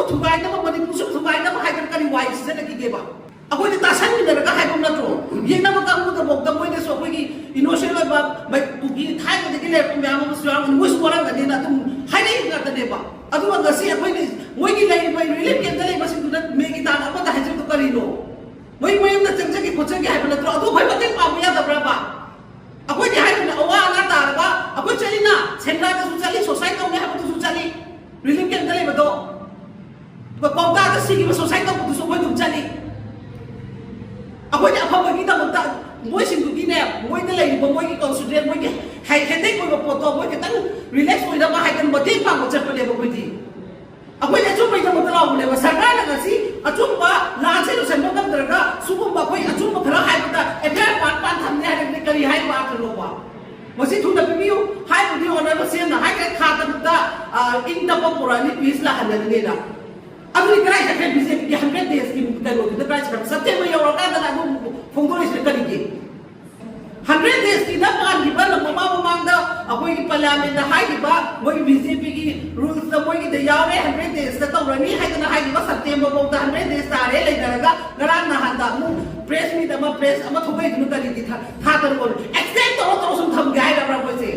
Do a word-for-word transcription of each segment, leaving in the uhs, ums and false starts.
ꯊꯨꯒꯥꯏꯅꯕ, ꯃꯅꯤꯄꯨꯔꯁꯨ ꯊꯨꯒꯥꯏꯅꯕ ꯍꯥꯏꯗꯅ ꯀꯔꯤ ꯋꯥꯏ ꯁꯤꯖꯤꯟꯅꯈꯤꯒꯦꯕ? ꯑꯩꯈꯣꯏꯗꯤ ꯇꯥꯁꯟꯃꯤꯟꯅꯔꯒ ꯍꯥꯏꯕ ꯅꯠꯇ꯭ꯔꯣ? ꯌꯦꯡꯅꯕ ꯀꯥꯡꯕꯨꯗꯐꯥꯎꯗ ꯃꯣꯏꯅꯁꯨ ꯑꯩꯈꯣꯏꯒꯤ ꯏꯅꯣꯁꯦꯟ ꯑꯣꯏꯕ ꯃꯩ-, ꯀꯨꯀꯤ ꯊꯥꯏꯅꯗꯒꯤ ꯂꯩꯔꯛꯄ ꯃꯌꯥꯝ ꯑꯃꯁꯨ ꯌꯥꯎꯔꯝꯒꯅꯤ, ꯃꯣꯏꯁꯨ ꯋꯥꯔꯝꯒꯅꯤꯅ ꯑꯗꯨꯝ ꯍꯥꯏꯅꯩ ꯉꯥꯛꯇꯅꯦꯕ꯫ ꯑꯗꯨꯒ ꯉꯁꯤ ꯑꯩꯈꯣꯏꯅ ꯃꯣꯏꯒꯤ ꯂꯩꯔꯤꯕ ꯔꯤꯂꯤꯐ ꯀꯦꯝꯞꯇ ꯂꯩꯕꯁꯤꯡꯗꯨꯅ ꯃꯦꯒꯤ ꯇꯥꯡ ꯑꯃꯗ ꯍꯥꯏꯖꯕꯗꯣ ꯀꯔꯤꯅꯣ? ꯃꯣꯏ ꯃꯌꯨꯝꯗ ꯆꯪꯖꯒꯦ ꯈꯣꯠꯆꯒꯦ ꯍꯥꯏꯕ ꯅꯠꯇ꯭ꯔꯣ? ꯑꯗꯨ ꯑꯩꯈꯣꯏ ꯃꯇꯦꯡ ꯄꯥꯡꯕ ꯌꯥꯗꯕ꯭ꯔꯕ? ꯑꯩꯈꯣꯏꯗꯤ ꯍꯥꯏꯔꯤꯕꯅꯤ, ꯑꯋꯥ ꯑꯅꯥ ꯇꯥꯔꯕ ꯑꯩꯈꯣꯏ ꯆꯠꯂꯤꯅ, ꯁꯦꯟꯗ꯭ꯔꯥꯗꯁꯨ ꯆꯠꯂꯤ, ꯁꯣꯁꯥꯏ ꯇꯧꯅꯤ ꯍꯥꯏꯕꯗꯨꯁꯨ ꯆꯠꯂꯤ, ꯔꯤꯂꯤꯐ ꯀꯦꯝꯞꯇ ꯂꯩꯕꯗꯣ꯫ ꯀꯧꯇꯥꯗ ꯁꯤꯈꯤꯕ ꯁꯣꯁꯥꯏ ꯇꯧꯕꯗꯨꯁꯨ ꯑꯩꯈꯣꯏ ꯑꯗꯨꯝ ꯆꯠꯂꯤ꯫ ꯑꯩꯈꯣꯏꯗꯤ ꯑꯐꯕꯒꯤꯗꯃꯛꯇ ꯃꯣꯏꯁꯤꯡꯗꯨꯒꯤꯅꯦ, ꯃꯣꯏꯗ ꯂꯩꯔꯤꯕ ꯃꯣꯏꯒꯤ ꯀꯣꯟꯁꯤꯗ꯭ꯔꯦꯟ, ꯃꯣꯏꯒꯤ ꯍꯦ-, ꯍꯦꯗꯦꯛ ꯑꯣꯏꯕ ꯄꯣꯠꯇꯣ ꯃꯣꯏ ꯈꯤꯇꯪ ꯔꯤꯂꯦꯛꯁ ꯑꯣꯏꯅꯕ ꯍꯥꯏꯗꯅ ꯃꯇꯦꯡ ꯄꯥꯡꯕ ꯆꯠꯄꯅꯦꯕ ꯑꯩꯈꯣꯏꯗꯤ꯫ ꯑꯩꯈꯣꯏꯗꯤ ꯑꯆꯨꯝꯕꯒꯤꯗꯃꯛꯇ ꯂꯥꯎꯕꯅꯦꯕ꯫ ꯁꯔꯀꯥꯔꯅ ꯉꯁꯤ ꯑꯆꯨꯝꯕ ꯂꯥꯟꯁꯦ ꯂꯣꯏꯁꯤꯟꯕ ꯉꯝꯗ꯭ꯔꯒ ꯁꯤꯒꯨꯝꯕ ꯑꯩꯈꯣꯏ ꯑꯆꯨꯝꯕ ꯈꯔ ꯍꯥꯏꯕꯗ ꯑꯦꯐ ꯑꯥꯏ ꯑꯥꯔ ꯄꯥꯟ ꯄꯥꯟ ꯊꯝꯅꯤ ꯍꯥꯏꯔꯒꯗꯤ ꯀꯔꯤ ꯍꯥꯏꯕ ꯑꯥꯔꯊꯅꯣꯕ? ꯃꯁꯤ ꯊꯨꯅ ꯄꯤꯕꯤꯌꯨ꯫ ꯍꯥꯏꯕꯗꯤ ꯑꯣꯅꯔꯕꯜ ꯁꯤ ꯑꯦꯝꯅ ꯍꯥꯏꯈ꯭ꯔꯦ, ꯊꯥ ꯇꯔꯨꯛꯇ, ꯑ, ꯏꯪ ꯇꯞꯄ ꯄꯨꯔꯛꯑꯅꯤ, ꯄꯤꯁ ꯂꯥꯛꯍꯜꯂꯅꯤꯅ꯫ ꯑꯗꯨꯗꯤ ꯀꯗꯥꯏ ꯆꯠꯈ꯭ꯔꯦ ꯕꯤ ꯖꯦ ꯄꯤꯒꯤ ꯍꯟꯗ꯭ꯔꯦꯠ ꯗꯦꯖꯀꯤ ꯀꯩꯅꯣꯗꯨꯗ? ꯀꯗꯥꯏ ꯆꯠꯈ꯭ꯔꯦ? ꯁꯦꯞꯇꯦꯝꯕꯔ ꯌꯧꯔꯀꯥꯟꯗ ꯑꯗꯨꯝ ꯐꯣꯡꯗꯣꯔꯛꯏꯁꯤꯅ ꯀꯔꯤꯒꯤ? ꯍꯟꯗ꯭ꯔꯦꯠ ꯗꯦꯖꯀꯤꯗ ꯄꯥꯟꯈꯤꯕ ꯃꯃꯥꯡ ꯃꯃꯥꯡꯗ ꯑꯩꯈꯣꯏꯒꯤ ꯄꯥꯔꯂꯤꯌꯥꯃꯦꯟꯗ ꯍꯥꯏꯈꯤꯕ, ꯃꯣꯏꯒꯤ ꯕꯤ ꯖꯦ ꯄꯤꯒꯤ ꯔꯨꯜꯁꯇ ꯃꯣꯏꯒꯤꯗ ꯌꯥꯎꯔꯦ, ꯍꯟꯗ꯭ꯔꯦꯠ ꯗꯦꯖꯇ ꯇꯧꯔꯅꯤ ꯍꯥꯏꯗꯅ ꯍꯥꯏꯈꯤꯕ ꯁꯦꯞꯇꯦꯝꯕꯔ ꯐꯥꯎꯗ ꯍꯟꯗ꯭ꯔꯦꯠ ꯗꯦꯖ ꯇꯥꯔꯦ ꯂꯩꯅꯔꯒ ꯉꯔꯥꯡ ꯅꯍꯥꯟꯗ ꯑꯃꯨꯛ ꯄ꯭ꯔꯦꯁ ꯃꯤꯠ ꯑꯃ, ꯄ꯭ꯔꯦꯁ ꯑꯃ ꯊꯣꯛꯂꯛꯏꯗꯨꯅ ꯀꯔꯤꯒꯤ ꯊꯥ, ꯊꯥ ꯇꯔꯨꯛ ꯑꯣꯏꯔꯦ? ꯑꯦꯛꯁꯇꯦꯟ ꯇꯧꯔ ꯇꯧꯔ ꯁꯨꯝ ꯊꯝꯒꯦ ꯍꯥꯏꯔꯕ꯭ꯔꯥ ꯃꯣꯏꯁꯦ?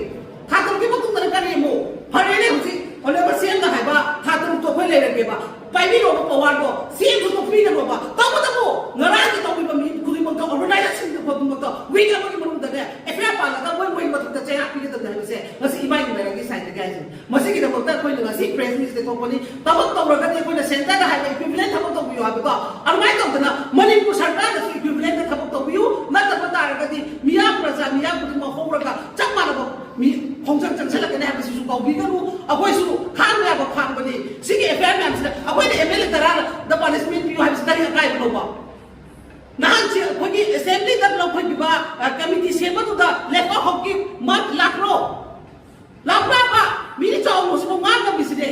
ꯊꯥ ꯇꯔꯨꯛꯀꯤ ꯃꯇꯨꯡꯗꯅ ꯀꯔꯤ ꯑꯃꯨꯛ? ꯐꯔꯦꯅꯦ, ꯍꯧꯖꯤꯛ ꯑꯣꯅꯔꯕꯜ ꯁꯤ ꯑꯦꯝꯅ ꯍꯥꯏꯕ ꯊꯥ ꯇꯔꯨꯛꯇꯣ ꯑꯩꯈꯣꯏ ꯂꯩꯔꯒꯦꯕ, ꯄꯥꯏꯕꯤꯔꯣꯕ ꯄꯋꯥꯔꯗꯣ, ꯁꯤ ꯑꯦꯝꯁꯨ ꯇꯣꯛꯄꯤꯒꯅꯣꯕ꯫ ꯇꯧꯕꯇꯕꯨ ꯉꯔꯥꯡꯒꯤ ꯇꯧꯔꯤꯕ ꯃꯤ ꯈꯨꯗꯤꯡꯃꯛꯇ, ꯑꯣꯔꯒꯅꯥꯏꯖꯦꯁꯟ ꯈꯨꯗꯤꯡꯃꯛꯇ ꯋꯤꯛ ꯑꯃꯒꯤ ꯃꯅꯨꯡꯗꯅꯦ ꯑꯦꯐ ꯑꯥꯏ ꯑꯥꯔ ꯄꯥꯜꯂꯒ ꯃꯣꯏ ꯃꯣꯏꯒꯤ ꯃꯊꯛꯇ ꯆꯩꯔꯥꯛ ꯄꯤꯒꯗꯕꯅꯤ ꯍꯥꯏꯕꯁꯦ ꯉꯁꯤ ꯏꯃꯥ ꯏꯟꯗꯤꯔꯥꯒꯤ ꯁꯥꯏꯠꯇꯒꯤ ꯍꯥꯏꯁꯦ꯫ ꯃꯁꯤꯒꯤꯗꯃꯛꯇ ꯑꯩꯈꯣꯏꯅ ꯉꯁꯤ ꯄ꯭ꯔꯦꯁ ꯃꯤꯠꯁꯦ ꯊꯣꯛꯄꯅꯤ꯫ ꯊꯕꯛ ꯇꯧꯔꯒꯗꯤ ꯑꯩꯈꯣꯏꯅ ꯁꯦꯟꯇꯔꯗ ꯍꯥꯏꯕ ꯏꯀ꯭ꯋꯤꯚꯤꯂꯦꯟ ꯊꯕꯛ ꯇꯧꯕꯤꯌꯨ ꯍꯥꯏꯕꯗꯣ ꯑꯗꯨꯃꯥꯏꯅ ꯇꯧꯗꯅ ꯃꯅꯤꯄꯨꯔ ꯁꯔꯀꯥꯔꯅꯁꯨ ꯏꯀ꯭ꯋꯤꯚꯤꯂꯦꯟꯗ ꯊꯕꯛ ꯇꯧꯕꯤꯌꯨ, ꯅꯠꯇꯕ ꯇꯥꯔꯒꯗꯤ ꯃꯤꯌꯥꯝ ꯄ꯭ꯔꯖꯥ ꯃꯤꯌꯥꯝ ꯈꯨꯗꯤꯡꯃꯛ ꯍꯧꯔꯒ ꯆꯞ ꯃꯥꯟꯅꯕ ꯃꯤ ꯈꯣꯡꯖꯪ ꯆꯪꯁꯤꯜꯂꯛꯀꯅꯤ ꯍꯥꯏꯕꯁꯤꯁꯨ ꯀꯥꯎꯕꯤꯒꯅꯨ꯫ ꯑꯩꯈꯣꯏꯁꯨ ꯈꯥꯡꯕ ꯌꯥꯕ ꯈꯥꯡꯕꯅꯤ꯫ ꯁꯤꯒꯤ ꯑꯦꯐ ꯑꯥꯏ ꯑꯥꯔ ꯃꯌꯥꯝꯁꯤꯗ ꯑꯩꯈꯣꯏꯅ ꯑꯦꯝ ꯑꯦꯜ ꯑꯦ ꯇꯔꯥꯗ ꯄꯅꯤꯁꯃꯦꯟ ꯄꯤꯌꯨ ꯍꯥꯏꯕꯁꯤ ꯀꯔꯤ ꯑꯀꯥꯏꯕꯅꯣꯕ? ꯅꯍꯥꯟꯁꯤ ꯑꯩꯈꯣꯏꯒꯤ ꯑꯦꯁꯦꯝꯕ꯭ꯂꯤꯗ ꯂꯧꯈꯠꯈꯤꯕ, ꯑ, ꯀꯃꯤꯇꯤ ꯁꯦꯝꯕꯗꯨꯗ ꯂꯦꯞꯄ ꯍꯧꯈꯤ ꯃꯥꯔꯛ ꯂꯥꯛꯄ꯭ꯔꯣ? ꯂꯥꯛꯄ꯭ꯔꯕ? ꯃꯤꯅ ꯆꯥꯎꯅꯁꯤꯕꯨ ꯉꯥꯡ ꯉꯝꯃꯤꯁꯤꯗꯤ꯫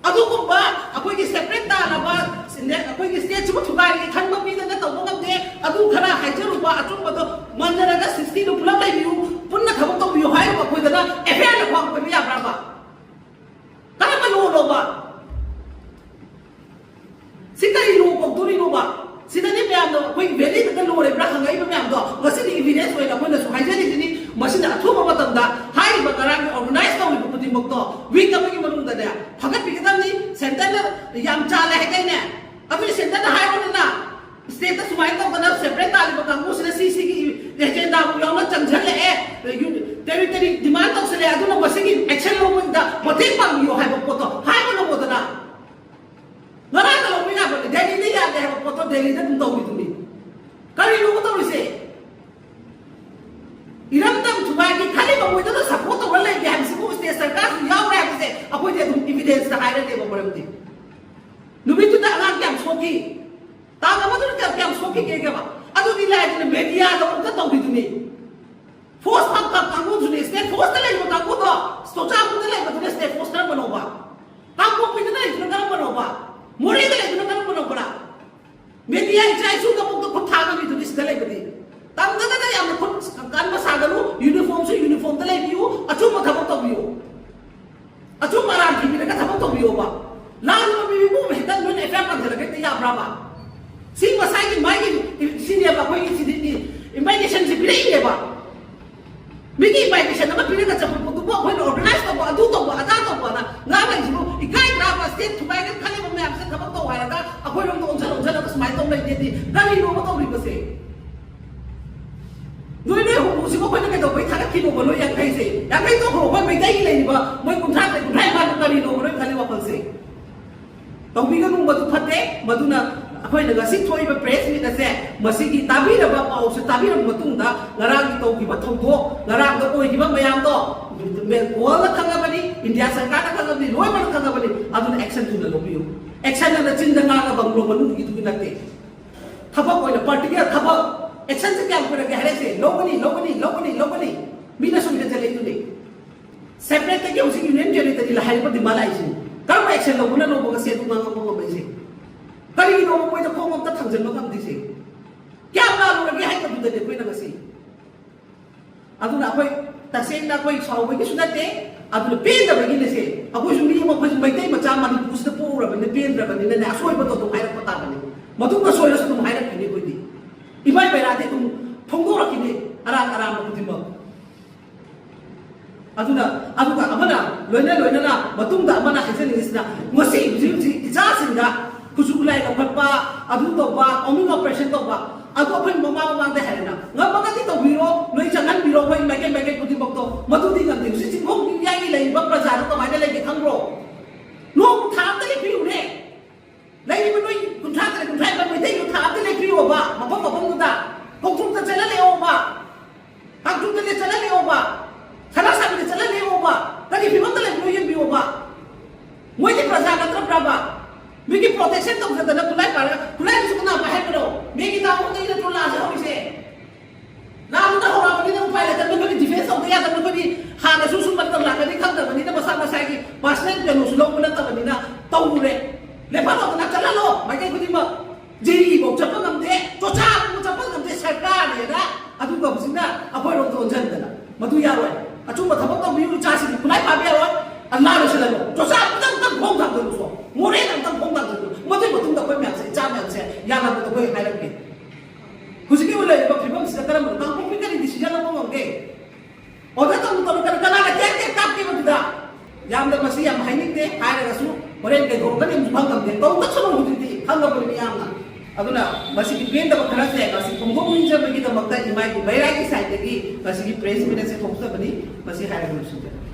ꯑꯗꯨꯒꯨꯝꯕ ꯑꯩꯈꯣꯏꯒꯤ ꯁꯦꯄꯔꯦꯠ ꯇꯥꯔꯕ ꯑꯩꯈꯣꯏꯒꯤ ꯁ꯭ꯇꯦꯠꯁꯤꯕꯨ ꯊꯨꯒꯥꯏꯔꯒ ꯈꯟꯕ ꯃꯤꯗꯅ ꯇꯧꯕ ꯉꯝꯗꯦ꯫ ꯑꯗꯨ ꯈꯔ ꯍꯥꯏꯖꯔꯨꯕ ꯑꯆꯨꯝꯕꯗꯣ ꯃꯟꯅꯔꯒ ꯁꯤꯛꯁꯇꯤꯗꯨ ꯄꯨꯂꯞ ꯂꯩꯕꯤꯌꯨ, ꯄꯨꯟꯅ ꯊꯕꯛ ꯇꯧꯕꯤꯌꯨ ꯍꯥꯏꯔꯨꯕ ꯑꯩꯈꯣꯏꯗꯅ ꯑꯦꯐ ꯑꯥꯏ ꯑꯥꯔꯗ ꯈ꯭ꯋꯥꯡ ꯀꯣꯏꯕ ꯌꯥꯕ꯭ꯔꯕ? ꯀꯔꯝꯕ ꯂꯣꯅꯣꯕ? ꯁꯤꯗꯅꯤ ꯃꯌꯥꯝꯅ ꯑꯩꯈꯣꯏ ꯚꯦꯂꯤꯗꯨꯗ ꯂꯣꯏꯔꯤꯕ꯭ꯔꯥ ꯍꯪꯉꯛꯏꯕ ꯃꯌꯥꯝꯗꯣ, ꯉꯁꯤꯗꯤ ꯏꯚꯤꯗꯦꯟꯁ ꯑꯣꯏꯅ ꯑꯩꯈꯣꯏꯅꯁꯨ ꯍꯥꯏꯖꯔꯤꯁꯤꯅꯤ꯫ ꯃꯁꯤꯅ ꯑꯊꯨꯕ ꯃꯇꯝꯗ ꯍꯥꯏꯔꯤꯕ ꯉꯔꯥꯡꯒꯤ ꯑꯣꯔꯒꯅꯥꯏꯖ ꯇꯧꯔꯤꯕ ꯈꯨꯗꯤꯡꯃꯛꯇꯣ ꯋꯤꯛ ꯑꯃꯒꯤ ꯃꯅꯨꯡꯗꯅꯦ ꯐꯒꯠꯄꯤꯒꯗꯕꯅꯤ꯫ ꯁꯦꯟꯇꯔꯅ ꯌꯥꯝ ꯆꯥꯜꯂꯦ ꯍꯥꯏꯗꯥꯏꯅꯦ? ꯑꯗꯨꯗꯤ ꯁꯦꯟꯇꯔꯅ ꯍꯥꯏꯕꯅꯤꯅ ꯁ꯭ꯇꯦꯠꯇ ꯁꯨꯃꯥꯏꯅ ꯇꯧꯗꯅ ꯁꯦꯄꯔꯦꯠ ꯇꯥꯔꯤꯕ ꯀꯥꯡꯕꯨꯁꯤꯅ ꯁꯤ ꯁꯤꯒꯤ ꯑꯦꯖꯦꯟꯗꯥꯕꯨ ꯌꯥꯎꯅ ꯆꯪꯁꯤꯜꯂꯛꯑꯦ, ꯇꯦꯔꯤꯇꯣꯔꯤ ꯗꯤꯃꯥꯟ ꯇꯧꯁꯤꯜꯂꯛꯑꯦ, ꯑꯗꯨꯅ ꯃꯁꯤꯒꯤ ꯑꯦꯛꯁꯟ ꯂꯧꯕꯗ ꯃꯇꯦꯡ ꯄꯥꯡꯕꯤꯌꯣ ꯍꯥꯏꯕ ꯄꯣꯠꯇꯣ ꯍꯥꯏꯕ ꯉꯝꯃꯣꯗꯅ꯫ ꯉꯔꯥꯡꯅ ꯂꯧꯕ ꯌꯥꯕꯅꯦ, ꯗꯦꯜꯂꯤꯗ ꯌꯥꯗꯦ ꯍꯥꯏꯕ ꯄꯣꯠꯇꯣ ꯗꯦꯜꯂꯤꯗ ꯑꯗꯨꯝ ꯇꯧꯔꯤꯗꯨꯅꯤ꯫ ꯀꯔꯤꯅꯣꯕ ꯇꯧꯔꯤꯁꯦ? ꯏꯔꯝꯗꯝ ꯊꯨꯒꯥꯏꯒꯦ ꯈꯜꯂꯤꯕ ꯃꯣꯏꯗꯨꯅ ꯁꯄꯣꯔꯠ ꯇꯧꯔ ꯂꯩꯒꯦ ꯍꯥꯏꯕꯁꯤꯕꯨ ꯁ꯭ꯇꯦꯠ ꯁꯔꯀꯥꯔꯁꯨ ꯌꯥꯎꯔꯦ ꯍꯥꯏꯕꯁꯦ ꯑꯩꯈꯣꯏꯗꯤ ꯑꯗꯨꯝ ꯏꯚꯤꯗꯦꯟꯁꯇ ꯍꯥꯏꯔꯅꯦꯕ꯫ ꯃꯔꯝꯗꯤ ꯅꯨꯃꯤꯠꯇꯨꯗ ꯑꯉꯥꯡ ꯀꯌꯥꯝ ꯁꯣꯛꯈꯤ, ꯇꯥꯡ ꯑꯃꯗꯨꯅ ꯀꯌꯥꯝ, ꯀꯌꯥꯝ ꯁꯣꯛꯈꯤꯒꯦꯕ? ꯑꯗꯨꯗꯤ ꯂꯥꯏꯗꯅ ꯃꯦꯗꯤꯌꯥꯗ ꯑꯃꯨꯛꯇ ꯇꯧꯔꯤꯗꯨꯅꯤ꯫ ꯐꯣꯔꯁ ꯀꯥꯡꯕꯨꯗꯨꯅꯦ, ꯁ꯭ꯇꯦꯠ ꯐꯣꯔꯁꯇ ꯂꯩꯕ ꯀꯥꯡꯕꯨꯗꯣ, ꯆꯨꯔꯆꯥꯟꯄꯨꯔꯗ ꯂꯩꯕꯗꯨꯅ ꯁ꯭ꯇꯦꯠ ꯐꯣꯔꯁ ꯀꯔꯝꯕꯅꯣꯕ? ꯀꯥꯡꯄꯣꯛꯄꯤꯗ ꯂꯩꯕꯗꯨꯅ ꯀꯔꯝꯕꯅꯣꯕ? ꯃꯣꯔꯦꯗ ꯂꯩꯕꯗꯨꯅ ꯀꯔꯝꯕꯅꯣꯕ? ꯃꯦꯗꯤꯌꯥ ꯏꯆꯥ ꯏꯁꯨꯗꯃꯛꯇ ꯈꯨꯠ ꯊꯥꯒꯅꯤꯗꯨꯅꯤ ꯁꯤꯗ ꯂꯩꯕꯗꯤ꯫ ꯇꯝꯗꯅ ꯌꯥꯝꯅ ꯈꯨꯠ ꯀꯟꯕ ꯁꯥꯒꯅꯨ, ꯌꯨꯅꯤꯐꯣꯔꯝꯁꯨ ꯌꯨꯅꯤꯐꯣꯔꯝꯗ ꯂꯩꯕꯤꯌꯨ, ꯑꯆꯨꯝꯕ ꯊꯕꯛ ꯇꯧꯕꯤꯌꯨ꯫ ꯑꯆꯨꯝꯕ ꯑꯔꯥꯟ ꯊꯤꯕꯤꯔꯒ ꯊꯕꯛ ꯇꯧꯕꯤꯌꯣꯕ꯫ ꯂꯥꯜꯂꯕ ꯃꯤꯕꯨ ꯍꯦꯛꯇ ꯂꯣꯏꯅ ꯑꯦꯐ ꯑꯥꯏ ꯑꯥꯔ ꯄꯥꯟꯁꯤꯜꯂꯒ ꯍꯦꯛꯇ ꯌꯥꯕ꯭ꯔꯥꯕ? ꯁꯤ ꯉꯁꯥꯏꯒꯤ ꯃꯥꯒꯤ ꯁꯤꯅꯦꯕ ꯑꯩꯈꯣꯏꯒꯤ ꯁꯤꯗꯤ ꯏꯟꯚꯥꯏꯇꯦꯁꯟꯁꯤ ꯄꯤꯔꯛꯏꯅꯦꯕ꯫ ꯃꯤꯒꯤ ꯏꯟꯚꯥꯏꯇꯦꯁꯟ ꯑꯃ ꯄꯤꯔꯒ ꯆꯠꯄ ꯄꯣꯠꯇꯨꯕꯨ ꯑꯩꯈꯣꯏꯅ ꯑꯣꯔꯒꯅꯥꯏꯖ ꯇꯧꯕ, ꯑꯗꯨ ꯇꯧꯕ, ꯑꯗꯥ ꯇꯧꯕꯅ ꯉꯥꯡꯂꯛꯏꯁꯤꯕꯨ ꯏꯀꯥꯏꯗ꯭ꯔꯥꯕ? ꯁ꯭ꯇꯦꯠ ꯊꯨꯒꯥꯏꯒꯦ ꯈꯜꯂꯤꯕ ꯃꯌꯥꯝꯁꯦ ꯊꯕꯛ ꯇꯧ ꯍꯥꯏꯔꯒ ꯑꯩꯈꯣꯏꯔꯣꯝꯗ ꯑꯣꯟꯁꯤꯜ ꯑꯣꯟꯁꯤꯜꯂꯒ ꯁꯨꯃꯥꯏꯅ ꯇꯧ ꯂꯩꯒꯦꯗꯤ ꯀꯔꯤꯅꯣꯕ ꯇꯧꯔꯤꯕꯁꯦ? ꯅꯣꯏ ꯅꯣꯏ ꯍꯨꯝꯐꯨꯁꯤꯕꯨ ꯑꯩꯈꯣꯏꯅ ꯀꯩꯗꯧꯕꯩ ꯊꯥꯒꯠꯈꯤꯅꯣꯕ? ꯅꯣꯏ ꯌꯥꯡꯈꯩꯁꯦ, ꯌꯥꯡꯈꯩ ꯇꯣꯛꯈ꯭ꯔꯣ, ꯑꯩꯈꯣꯏ ꯃꯩꯇꯩꯒꯤ ꯂꯩꯔꯤꯕ ꯃꯣꯏ ꯀꯨꯟꯊ꯭ꯔꯥ ꯇꯔꯦꯠ, ꯀꯨꯟꯊ꯭ꯔꯥ ꯅꯤꯄꯥꯟꯗꯣ ꯀꯔꯤꯅꯣꯕ ꯅꯣꯏ ꯈꯜꯂꯤ ꯋꯥꯈꯜꯁꯦ? ꯇꯧꯕꯤꯒꯅꯨ, ꯃꯗꯨ ꯐꯠꯇꯦ꯫ ꯃꯗꯨꯅ ꯑꯩꯈꯣꯏꯅ ꯉꯁꯤ ꯊꯣꯛꯏꯕ ꯄ꯭ꯔꯦꯁ ꯃꯤꯠ ꯑꯁꯦ ꯃꯁꯤꯒꯤ ꯇꯥꯕꯤꯔꯕ ꯄꯥꯎꯁꯦ ꯇꯥꯕꯤꯔꯕ ꯃꯇꯨꯡꯗ ꯉꯔꯥꯡꯒꯤ ꯇꯧꯈꯤꯕ ꯊꯧꯗꯣꯛ, ꯉꯔꯥꯡꯗ ꯑꯣꯏꯈꯤꯕ ꯃꯌꯥꯝꯗꯣ ꯋꯥꯔꯜꯗ ꯈꯪꯉꯕꯅꯤ, ꯏꯟꯗꯤꯌꯥ ꯁꯔꯀꯥꯔꯅ ꯈꯪꯉꯕꯅꯤ, ꯂꯣꯏꯅꯃꯛꯅ ꯈꯪꯉꯕꯅꯤ꯫ ꯑꯗꯨꯅ ꯑꯦꯛꯁꯟ ꯊꯨꯅ ꯂꯧꯕꯤꯌꯨ꯫ ꯑꯦꯛꯁꯟ ꯑꯅ ꯆꯤꯟꯗ ꯉꯥꯡꯉꯒ ꯕꯪꯒ꯭ꯂꯣ ꯃꯅꯨꯡꯒꯤꯗꯨꯒꯤ ꯅꯠꯇꯦ꯫ ꯊꯕꯛ ꯑꯣꯏꯅ ꯄ꯭ꯔꯥꯛꯇꯤꯀꯦꯜ ꯊꯕꯛ꯫ ꯑꯦꯛꯁꯟꯁꯦ ꯀꯌꯥꯝ ꯀꯨꯏꯔꯒꯦ ꯍꯥꯏꯔꯛꯏꯁꯦ? ꯂꯧꯒꯅꯤ, ꯂꯧꯒꯅꯤ, ꯂꯧꯒꯅꯤ, ꯂꯧꯒꯅꯤ꯫ ꯃꯤꯅ ꯁꯨꯝ ꯍꯦꯟꯖꯜꯂꯛꯏꯗꯨꯅꯤ꯫ ꯁꯦꯄꯔꯦꯠꯇꯒꯤ ꯍꯧꯖꯤꯛ ꯌꯨꯅꯤꯌꯟ ꯇꯦꯔꯤꯇꯣꯔꯤ ꯍꯥꯏꯔꯤꯕ ꯗꯤꯃꯥꯟ ꯂꯥꯛꯏꯁꯤꯅꯤ꯫ ꯀꯔꯝꯕ ꯑꯦꯛꯁꯟ ꯂꯧꯕꯅꯅꯣꯕ ꯉꯁꯤ ꯑꯗꯨ ꯉꯥꯡꯉꯛꯄ ꯉꯝꯃꯛꯏꯁꯦ? ꯀꯔꯤꯒꯤꯅꯣꯕ ꯃꯣꯏꯗ ꯈꯣꯡ ꯑꯝꯇ ꯊꯥꯡꯖꯟꯕ ꯉꯝꯗ꯭ꯔꯤꯁꯦ? ꯀꯌꯥꯝ ꯂꯥꯜꯂꯨꯔꯒꯦ ꯍꯥꯏꯕꯗꯨꯗꯅꯦ ꯑꯩꯈꯣꯏꯅ ꯉꯁꯤ꯫ ꯑꯗꯨꯅ ꯑꯩꯈꯣꯏ ꯇꯁꯦꯡꯅ ꯑꯩꯈꯣꯏ ꯁꯥꯎꯕꯒꯤꯁꯨ ꯅꯠꯇꯦ, ꯑꯗꯨꯅ ꯄꯦꯟꯗꯕꯒꯤꯅꯦꯁꯦ꯫ ꯑꯩꯈꯣꯏꯁꯨ ꯃꯤ ꯑꯃ, ꯑꯩꯈꯣꯏꯁꯨ ꯃꯩꯇꯩ ꯃꯆꯥ ꯃꯅꯤꯄꯨꯔꯁꯤꯗ ꯄꯣꯛꯎꯔꯕꯅꯤꯅ ꯄꯦꯟꯗ꯭ꯔꯕꯅꯤꯅꯅꯦ, ꯑꯁꯣꯏꯕꯗꯣ ꯑꯗꯨꯝ ꯍꯥꯏꯔꯛꯄ ꯇꯥꯕꯅꯤ꯫ ꯃꯇꯨꯡꯗ ꯁꯣꯏꯔꯁꯨ ꯑꯗꯨꯝ ꯍꯥꯏꯔꯛꯈꯤꯅꯤ ꯑꯩꯈꯣꯏꯗꯤ꯫ ꯏꯃꯥ ꯏꯕꯦꯔꯥꯗꯤ ꯑꯗꯨꯝ ꯐꯣꯡꯗꯣꯔꯛꯈꯤꯅꯤ ꯑꯔꯥꯟ ꯑꯔꯥꯟꯕ ꯈꯨꯗꯤꯡꯃꯛ꯫ ꯑꯗꯨꯅ ꯑꯗꯨꯒ ꯑꯃꯅ ꯂꯣꯏꯅ ꯂꯣꯏꯅꯅ ꯃꯇꯨꯡꯗ ꯑꯃꯅ ꯍꯥꯏꯖꯅꯤꯡꯉꯤꯁꯤꯅ, ꯉꯁꯤ ꯍꯧꯖꯤꯛ ꯍꯧꯖꯤꯛ ꯏꯆꯥꯁꯤꯡꯗ ꯈꯨꯠꯁꯨ ꯈꯨꯠꯂꯥꯏ ꯂꯧꯈꯠꯄ, ꯑꯗꯨ ꯇꯧꯕ, ꯑꯣꯃꯤꯡ ꯑꯣꯄꯔꯦꯁꯟ ꯇꯧꯕ, ꯑꯗꯨ ꯑꯩꯈꯣꯏ ꯃꯃꯥ ꯃꯃꯥꯡꯗ ꯍꯥꯏꯔꯦꯅ, ꯉꯝꯃꯒꯗꯤ ꯇꯧꯕꯤꯔꯣ, ꯅꯣꯏ ꯆꯪꯍꯟꯕꯤꯔꯣ, ꯑꯩꯈꯣꯏ ꯃꯥꯏꯀꯩ ꯃꯥꯏꯀꯩ ꯈꯨꯗꯤꯡꯃꯛꯇꯣ꯫ ꯃꯗꯨꯗꯤ ꯉꯝꯗꯦ꯫ ꯍꯧꯖꯤꯛ ꯆꯤꯡꯈꯣꯡ ꯌꯥꯏꯒꯤ ꯂꯩꯔꯤꯕ ꯄ꯭ꯔꯖꯥꯗꯣ ꯀꯃꯥꯏꯅ ꯂꯩꯒꯦ ꯈꯪꯕ꯭ꯔꯣ? ꯅꯣꯡ ꯊꯥ ꯑꯝꯇ ꯂꯦꯞꯄꯤꯌꯨꯅꯦ꯫ ꯂꯩꯔꯤꯕ ꯅꯣꯏ ꯀꯨꯟꯊ꯭ꯔꯥ ꯇꯔꯦꯠ, ꯀꯨꯟꯊ꯭ꯔꯥ ꯅꯤꯄꯥꯟ ꯃꯩꯇꯩꯗꯣ ꯊꯥ ꯑꯝꯇ ꯂꯦꯞꯄꯤꯌꯣꯕ, ꯃꯐꯝ ꯃꯐꯝꯗꯨꯗ꯫ ꯈꯣꯡꯖꯣꯝꯗ ꯆꯠꯍꯜꯂꯦꯑꯣꯕ, ꯀꯥꯡꯖꯨꯗ ꯆꯠꯍꯜꯂꯦꯑꯣꯕ, ꯁꯅꯥ ꯁꯥꯕꯤꯗ ꯆꯠꯍꯜꯂꯦꯑꯣꯕ꯫ ꯀꯔꯤ ꯐꯤꯕꯝꯗ ꯂꯩꯕꯅꯣ ꯌꯦꯡꯕꯤꯌꯣꯕ꯫ ꯃꯣꯏꯗꯤ ꯄ꯭ꯔꯖꯥ ꯅꯠꯇ꯭ꯔꯕ꯭ꯔꯕ? ꯃꯤꯒꯤ ꯄ꯭ꯔꯣꯇꯦꯛꯁꯟ ꯇꯧꯖꯗꯅ ꯈꯨꯠꯂꯥꯏ ꯄꯥꯏꯔꯒ, ꯈꯨꯠꯂꯥꯏꯗꯨꯁꯨ ꯀꯅꯥ ꯄꯥꯏꯍꯟꯕꯅꯣ? ꯃꯦꯒꯤ ꯇꯥꯃꯣꯗꯒꯤ ꯅꯠꯇ꯭ꯔꯣ ꯂꯥꯟꯁꯦ ꯍꯧꯔꯤꯁꯦ? ꯂꯥꯟꯗ ꯍꯧꯔꯛꯑꯕꯅꯤꯅ ꯎꯄꯥꯏ ꯂꯩꯇꯕꯅꯤ꯫ ꯑꯩꯈꯣꯏꯗꯤ ꯗꯤꯐꯦꯟꯁ ꯇꯧꯗ ꯌꯥꯗꯕꯅꯤ꯫ ꯑꯩꯈꯣꯏꯗꯤ ꯍꯥꯟꯅꯁꯨ ꯁꯨꯝꯕ ꯃꯇꯝ ꯂꯥꯛꯀꯅꯤ ꯈꯪꯗꯕꯅꯤꯅ, ꯃꯁꯥ ꯃꯁꯥꯒꯤ ꯄꯥꯔꯁꯅꯦꯜ ꯀꯩꯅꯣꯁꯨ ꯂꯧꯕ ꯅꯠꯇꯕꯅꯤꯅ ꯇꯧꯔꯨꯔꯦ꯫ ꯂꯦꯞꯍꯜꯂꯣꯗꯅ ꯆꯠꯍꯜꯂꯣ ꯃꯥꯏꯀꯩ ꯈꯨꯗꯤꯡꯃꯛ꯫ ꯖꯤꯔꯤꯐꯧ ꯆꯠꯄ ꯉꯝꯗꯦ, ꯆꯣꯆꯥꯐꯧ ꯆꯠꯄ ꯉꯝꯗꯦ ꯁꯔꯀꯥꯔꯅꯦꯅ꯫ ꯑꯗꯨꯒ ꯍꯧꯖꯤꯛꯅ ꯑꯩꯈꯣꯏꯔꯣꯝꯗ ꯑꯣꯟꯁꯤꯟꯗꯅ꯫ ꯃꯗꯨ ꯌꯥꯔꯣꯏ꯫ ꯑꯆꯨꯝꯕ ꯊꯕꯛ ꯇꯧꯕꯤꯌꯨ꯫ ꯏꯆꯥꯁꯤꯡꯗꯤ ꯈꯨꯠꯂꯥꯏ ꯄꯥꯏꯕ ꯌꯥꯔꯣꯏ꯫ ꯑꯜꯂꯥ ꯂꯣꯏꯁꯤꯜꯍꯜꯂꯣ꯫ ꯆꯣꯆꯥ ꯑꯝꯇꯪ ꯈꯣꯡ ꯊꯥꯡꯖꯤꯜꯂꯨꯀꯣ꯫ ꯃꯣꯔꯦꯗ ꯑꯝꯇꯪ ꯈꯣꯡ ꯊꯥꯡꯖꯤꯜꯂꯨ꯫ ꯃꯗꯨꯒꯤ ꯃꯇꯨꯡꯗ ꯑꯩꯈꯣꯏ ꯃꯌꯥꯝꯁꯦ, ꯏꯆꯥ ꯃꯌꯥꯝꯁꯦ ꯌꯥꯅꯕꯗ ꯑꯩꯈꯣꯏ ꯍꯥꯏꯔꯛꯀꯦ꯫ ꯍꯧꯖꯤꯛꯀꯤ ꯑꯣꯏꯅ ꯂꯩꯔꯤꯕ ꯐꯤꯕꯝꯁꯤꯗ ꯀꯔꯝꯕꯅꯣ? ꯀꯥꯡꯄꯣꯛꯄꯤ ꯀꯔꯤ ꯗꯤꯁꯤꯖꯟ ꯂꯧꯕ ꯉꯝꯒꯦ? ꯑꯣꯔꯗꯔ ꯇꯧꯅ ꯇꯧꯅ ꯀꯅꯥ, ꯀꯅꯥꯅ ꯇꯦꯛ ꯇꯦꯛ ꯀꯥꯞꯀꯦ ꯃꯗꯨꯗ? ꯌꯥꯝꯅ ꯃꯁꯤ ꯌꯥꯝ ꯍꯥꯏꯅꯤꯡꯗꯦ ꯍꯥꯏꯔꯒꯁꯨ ꯍꯣꯔꯦꯟ ꯀꯩꯗꯧꯔꯒꯅꯤ ꯑꯃꯨꯛꯁꯨ ꯈꯪꯉꯝꯗꯦ꯫ ꯇꯧꯗꯁꯅꯨ ꯍꯧꯖꯤꯛꯇꯤ ꯈꯪꯉꯕꯅꯤ ꯃꯤꯌꯥꯝꯅ꯫ ꯑꯗꯨꯅ ꯃꯁꯤꯒꯤ ꯄꯦꯟꯗꯕ ꯈꯔꯁꯦ ꯃꯁꯤ ꯐꯣꯡꯗꯣꯛꯅꯤꯡꯖꯕꯒꯤꯗꯃꯛꯇ ꯏꯃꯥꯒꯤ ꯃꯩꯔꯥꯒꯤ ꯁꯥꯏꯠꯇꯒꯤ ꯃꯁꯤꯒꯤ ꯄ꯭ꯔꯦꯁ ꯃꯤꯠ ꯑꯁꯤ ꯊꯣꯛꯆꯕꯅꯤ꯫ ꯃꯁꯤ ꯍꯥꯏꯔꯒ ꯂꯣꯏꯁꯤꯟꯖꯔꯦ꯫